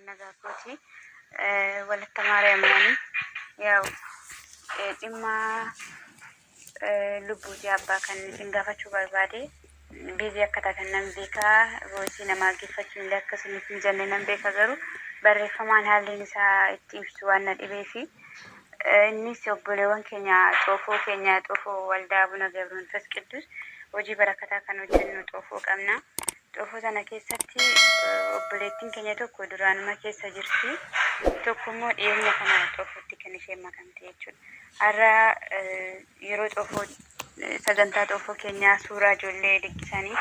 Nagaa kooti. Walatta Maariyaam nani. Yaa'u dhimma lubbuuti abbaa kan isin gaafachuu barbaade. Biizii akka taatan nan beeka. Voisii namaa geeffachuu illee akka isiniif mijanne nan beeka garuu barreeffamaan haalli isaa itti ibsu waan na dhibeefi. Innis obboleewwan keenya xoofoo keenya xoofoo waldaa Abuna Gabra Manfas Qiddus hojii barakataa kan hojjennu xoofoo qabna. Xoofoo sana keessatti obboleettiin keenya tokko duraanuma keessa jirti. Tokko immoo dhiyeenya kana xoofootti kan isheen makamte jechuudha. Har'a yeroo xoofoo sagantaa xoofoo keenyaa suuraa ijoollee dhiqqisanii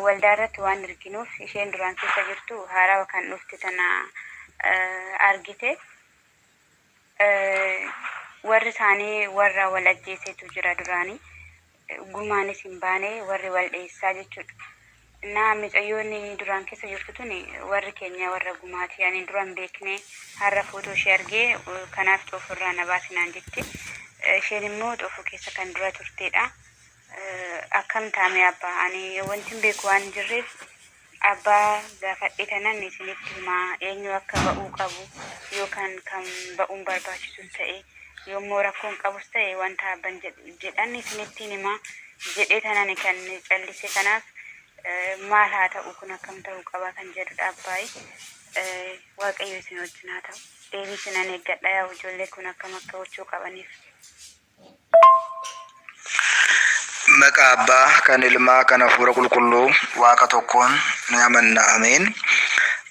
waldaa irratti waan arginuuf isheen duraan keessa jirtu haarawa kan dhufte tana argite. Warri isaanii warra wal ajjeesetu jira duraanii. Gumaanis hin baane warri wal dheessaa jechuudha. Naa micayyoonni duraan keessa jirtu tuni warri keenya warra gumaati ani dura hin beekne har'a footoo ishee argee kanaaf xoofurraa na baasi naan jetti. Isheen immoo xoofoo keessa kan dura turteedha. Akkam taame abbaa ani wanti hin beeku waan hin jirreef Abbaa gaafadhe tanan isinitti himaa eenyu akka ba'uu qabu yookaan kan ba'uun barbaachisus ta'e yoommoo rakkoon qabus ta'e wanta abban jedhan isinittiin himaa jedhee tanani kan callise kanaaf maal haa ta'u kun akkam ta'uu qaba kan jedhudha abbaayi waaqayyo isin wajjin haa ta'u deebii isinan eeggadha yaa ijoollee kun akkam akka gochuu qabaniif. Maqaa Abbaa, kan Ilmaa, kan Hafuura Qulqulluu Waaqa tokkoon ni amanna. Ameen.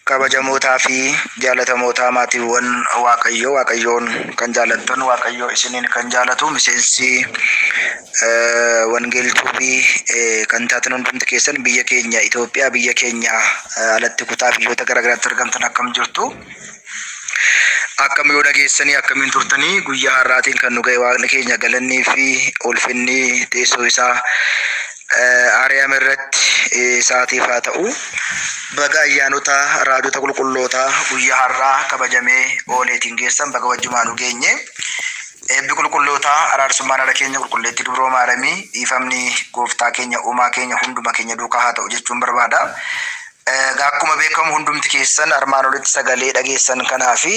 Kabajamootaa fi jaalatamootaa maatiiwwan Waaqayyoo, Waaqayyoon kan jaalattan, Waaqayyoo isiniin kan jaalatu, miseensi Wangeel Tuubii kan taatan hundumti keessan biyya keenya Itoophiyaa, biyya keenya alatti kutaa biyyoota garaagaraatti argamtan akkam jirtu? Akkam yoo dhageessanii akkamiin turtanii guyyaa har'aatiin kan nu ga'e Waaqni keenya galannii fi ulfinni teessoo isaa Ariyaam irratti isaatiif haa ta'u. Baga ayyaanota raajota qulqullootaa guyyaa har'aa kabajamee ooleetiin geessan baga wajjumaa nu geenye. Eebbi qulqullootaa araarsummaan haadha keenya qulqulleettii dubroo Maaramii dhiifamni gooftaa keenya uumaa keenya hunduma keenya duukaa haa ta'u jechuun barbaada. Egaa akkuma beekamu hundumti keessan armaan olitti sagalee dhageessan kanaa fi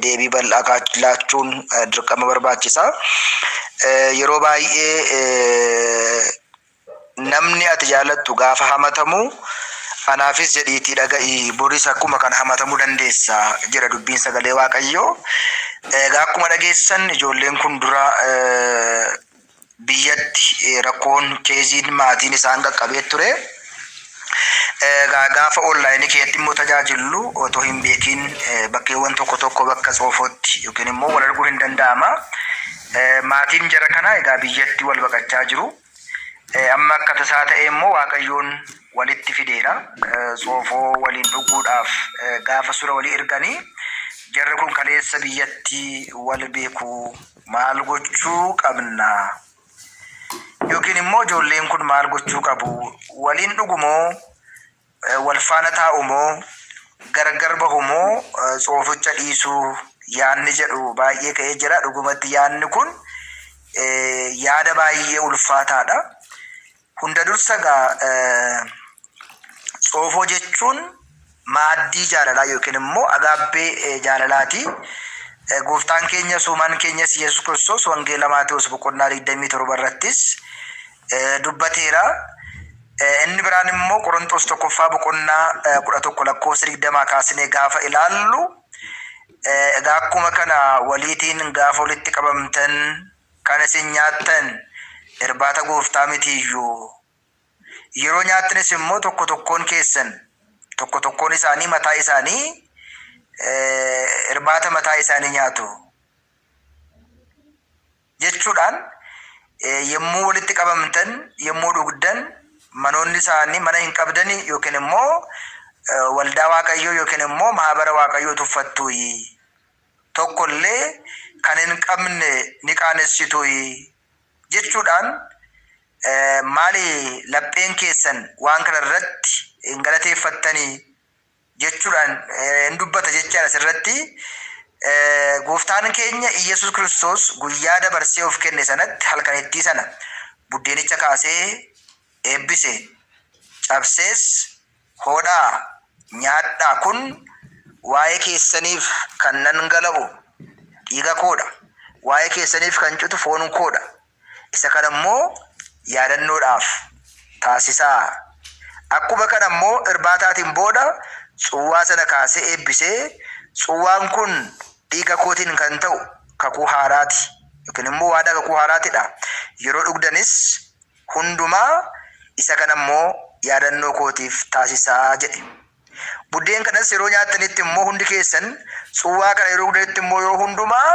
deebii bal'aa laachuun dirqama barbaachisa. Yeroo baay'ee namni ati jaalattu gaafa hamatamu anaafis jedhiitii dhaga'i boris akkuma kana hamatamuu dandeessa jedha dubbiin sagalee Waaqayyoo. Egaa akkuma dhageessan ijoolleen kun dura biyyatti rakkoon keeziin maatiin isaan qaqqabee ture. Egaa gaafa onlaayinii keessatti immoo tajaajillu otoo hin beekiin bakkeewwan tokko tokko bakka tsoofootti yookiin immoo wal arguun hin danda'ama. Maatiin jara kanaa egaa biyyatti wal baqachaa jiru. Amma akka tasaa ta'ee immoo Waaqayyoon walitti fideera. Tsoofoo waliin dhuguudhaaf gaafa sura walii erganii jarri kun kaleessa biyyatti wal beeku maal gochuu qabna? Yookiin immoo ijoolleen kun maal gochuu qabu? Waliin dhugu moo? Wal faana taa'u moo? Gargar bahu moo? Tsooficha dhiisuu yaanni jedhu baay'ee ka'ee jira. Dhugumatti yaanni kun yaada baay'ee ulfaataadha. Hunda dursa egaa tsoofoo jechuun maaddii jaalalaa yookiin immoo agaabbee jaalalaati. Gooftaan keenya suumaan keenyas Yesuus Kiristoos Wangeela Maatewos boqonnaa 27 irrattis dubbateera. Inni biraan immoo Qorontos tokkoffaa boqonnaa 11 lakkoofsa 20 kaasnee gaafa ilaallu egaa akkuma kana waliitiin gaafa walitti qabamtan kan isin nyaattan irbaata gooftaa mitiiyyuu. Yeroo nyaattanis immoo tokko tokkoon keessan tokko tokkoon isaanii mataa isaanii irbaata mataa isaanii nyaatu jechuudhaan yommuu walitti qabamtan yommuu dhugdan manoonni isaanii mana hin qabdani yookiin immoo waldaa waaqayyoo yookiin immoo mahabara waaqayyoo tuffattuuyi. Tokko illee kan hin qabne ni qaanessituuyi jechuudhaan maali lapheen keessan waan kana irratti hin galateeffattanii jechuudhaan hin dubbata jechaadha asirratti. Gooftaan keenya Iyyasuus Kiristoos guyyaa dabarsee of kenne sanatti halkanittii sana buddeenicha kaasee eebbise, cabsees, "Hodhaa, nyaadhaa, kun waa'ee keessaniif kan dhangala'u dhiiga koodha, waa'ee keessaniif kan citu foon koodha, isa kana immoo yaadannoodhaaf taasisaa." Akkuma kana immoo irbaataatiin booda tsuwwaa sana kaasee eebbisee, "Tsuwwaan kun dhiiga kootiin kan ta'u kakuu haaraati yookiin immoo waadaa kakuu haaraatidha. Yeroo dhugdanis hundumaa isa kana immoo yaadannoo kootiif taasisaa" jedhe. "Buddeen kanas yeroo nyaattanitti immoo hundi keessan, tsuwwaa kana yeroo dhugdanitti immoo yeroo hundumaa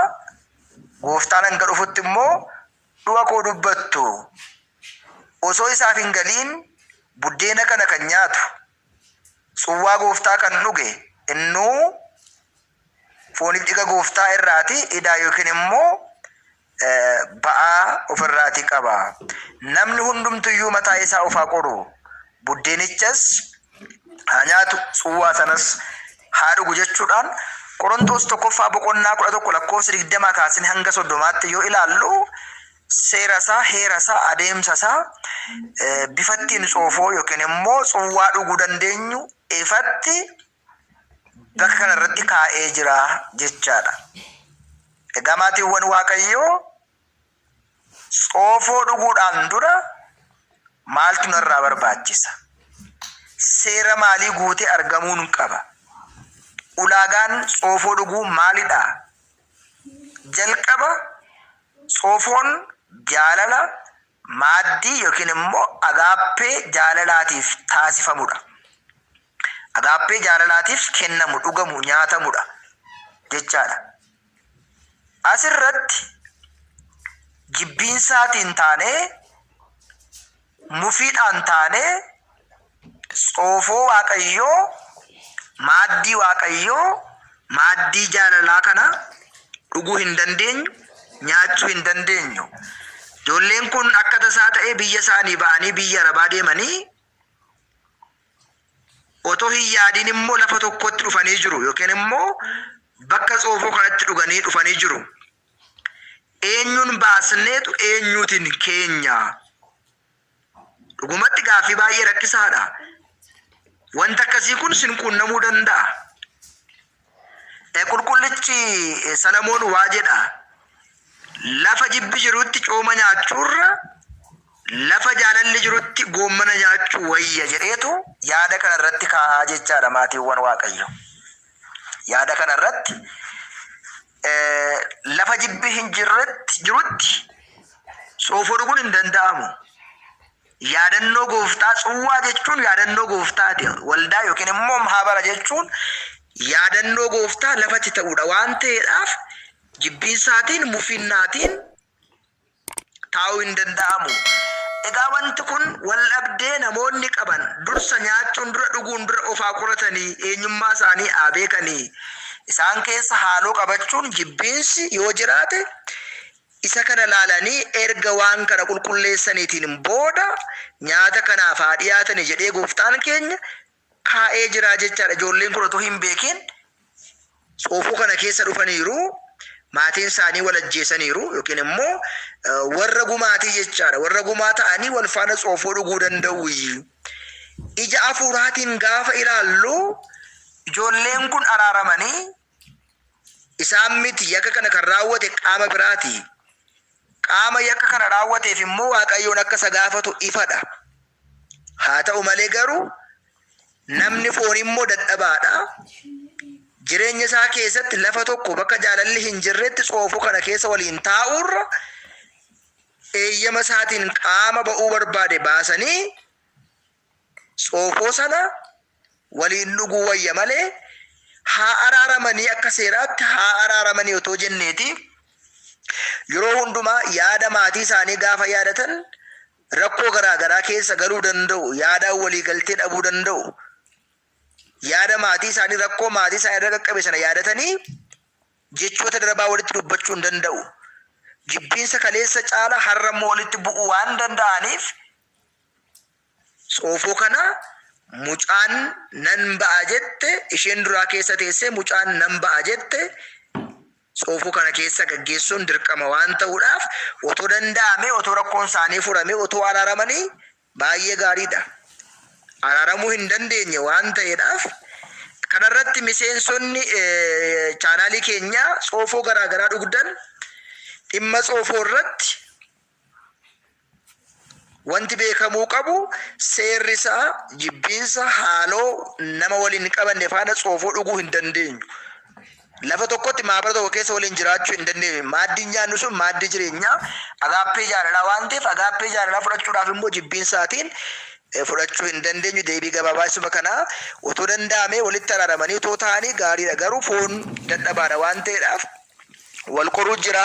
gooftaan hanga dhufutti immoo du'a koo dubbattu." Osoo isaaf hin galiin buddeena kana kan nyaatu, tsuwwaa gooftaa kan dhuge, innuu fooniif dhiiga gooftaa irraati idaa yookiin immoo ba'aa ofirraati qaba. Namni hundumtuyyuu mataa isaa of haa qoru. Buddeenichas haa nyaatu, tsuwwaa sanas haa dhugu jechuudhaan Qorontoos 1ffaa boqonnaa 11 lakkoofsa 20 kaasanii hanga 30tti yoo ilaallu, seera isaa, heera isaa, adeemsa isaa, bifa ittiin tsoofoo yookiin immoo tsuwwaa dhuguu dandeenyu ifatti bakka kana irratti kaa'ee jira jechaadha. Egaa maatiiwwan Waaqayyoo, tsoofoo dhuguudhaan dura maaltu narraa barbaachisa? Seera maalii guutee argamuun qaba? Ulaagaan tsoofoo dhuguu maalidha? Jalqaba tsoofoon jaalala maaddii yookiin immoo agaappee jaalalaatiif taasifamudha. Agaappee jaalalaatiif kennamu, dhugamu, nyaatamudha jechaadha. Asirratti jibbiinsaatiin taanee, mufiidhaan taanee, tsoofoo Waaqayyoo, maaddii Waaqayyoo, maaddii jaalalaa kana dhuguu hin dandeenyu, nyaachuu hin dandeenyu. Ijoolleen kun akka tasaa ta'ee biyya isaanii ba'anii biyya Arabaa deemanii otoo hin yaadiin immoo lafa tokkotti dhufanii jiru yookiin immoo bakka tsoofoo kanatti dhuganii dhufanii jiru. Eenyuun baasneetu eenyuutiin keenya? Dhugumatti gaaffii baay'ee rakkisaadha. Wanta akkasii kun sin quunnamuu danda'a. Qulqullichi Salamoon waa jedha. "Lafa jibbi jirutti cooma nyaachuurra lafa jaalalli jirutti goommana nyaachuu wayya" jedheetu yaada kana irratti kaa'aa jechaadha, maatiiwwan Waaqayyo. Yaada kana irratti lafa jibbi hin jirretti jirutti tsoofoo dhuguun hin danda'amu. Yaadannoo gooftaa, tsuwwaa jechuun yaadannoo gooftaati. Waldaa yookiin immoo mahabara jechuun yaadannoo gooftaa lafatti ta'uudha waan ta'eedhaaf, jibbiinsaatiin, mufinnaatiin taa'uu hin danda'amu. Egaa wanti kun wal dhabdee namoonni qaban dursa nyaachuun dura, dhuguun dura ofaa qoratanii eenyummaa isaanii haa beekanii. Isaan keessa haaloo qabachuun, jibbiinsi yoo jiraate, isa kana laalanii erga waan kana qulqulleessaniitiin booda nyaata kanaaf haa dhiyaatanii jedhee gooftaan keenya kaa'ee jira jechaadha. Ijoolleen kun otoo hin beekin tsoofoo kana keessa dhufaniiru. Maatiin isaanii wal ajjeesaniiru yookiin immoo warra gumaatii jechaadha. Warra gumaa ta'anii wal faana tsoofoo dhuguu danda'u. Ija hafuuraatiin gaafa ilaallu, ijoolleen kun araaramanii, isaan miti yakka kana kan raawwate, qaama biraati. Qaama yakka kana raawwateef immoo Waaqayyoon akka isa gaafatu ifadha. Haa ta'u malee garuu namni foon immoo dadhabaadha. Jireenya isaa keessatti lafa tokko bakka jaalalli hin jirretti tsoofoo kana keessa waliin taa'uurra eeyyama isaatiin qaama ba'uu barbaade baasanii tsoofoo sana waliin dhuguu wayya malee, haa araaramanii, akka seeraatti haa araaramanii otoo jenneeti, yeroo hundumaa yaada maatii isaanii gaafa yaadatan rakkoo garaa garaa keessa galuu danda'u, yaadaan walii galtee dhabuu danda'u. Yaada maatii isaanii, rakkoo maatii isaanii irra qaqqabe sana yaadatanii jechoota darbaa walitti dubbachuu hin danda'u. Jibbiinsa kaleessa caala har'a immoo walitti bu'uu waan danda'aniif, tsoofoo kana mucaan nan ba'a jette isheen duraa keessa teessee mucaan nan ba'a jette Tsoofoo kana keessa gaggeessuun dirqama waan ta'uudhaaf otoo danda'amee, otoo rakkoon isaanii furamee, otoo araaramanii baay'ee gaariidha. Araaramuu hin dandeenye waan ta'eedhaaf kanarratti miseensonni chaanaalii keenyaa tsoofoo garaa garaa dhugdan dhimma tsoofoo irratti wanti beekamuu qabu seerri isaa jibbiinsa haaloo nama waliin hin qabanne faana tsoofoo dhuguu hin dandeenyu. Lafa tokkotti maabara tokko keessa waliin jiraachuu hin dandeenyu. Maaddiin nyaannu sun maaddii jireenyaa agaappee jaalalaa waan ta'eef agaappee jaalalaa fudhachuudhaaf immoo jibbiinsaatiin fudhachuu hin dandeenyu. Deebii gabaabaa isuma kanaa otoo danda'amee walitti araaramanii otoo ta'anii gaariidha. Garuu foon dadhabaadha waan ta'eedhaaf wal qoruu jira,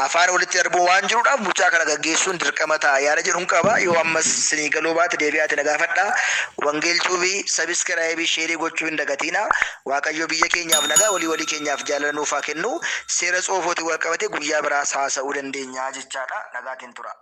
afaan walitti darbuu waan jiruudhaaf mucaa kana gaggeessuun dirqama ta'a yaada jedhun qaba. Yoo ammas sinii galuu baate deebi'aati na gaafadha. Wangeel Tuubii sabiskiraayibii sheerii gochuu hin dagatiina. Waaqayyo biyya keenyaaf nagaa walii walii keenyaaf jaalala nuuf haa kennu. Seera tsoofootiin wal qabatee guyyaa biraas haasa'uu dandeenya jechaadha. Nagaatiin tura.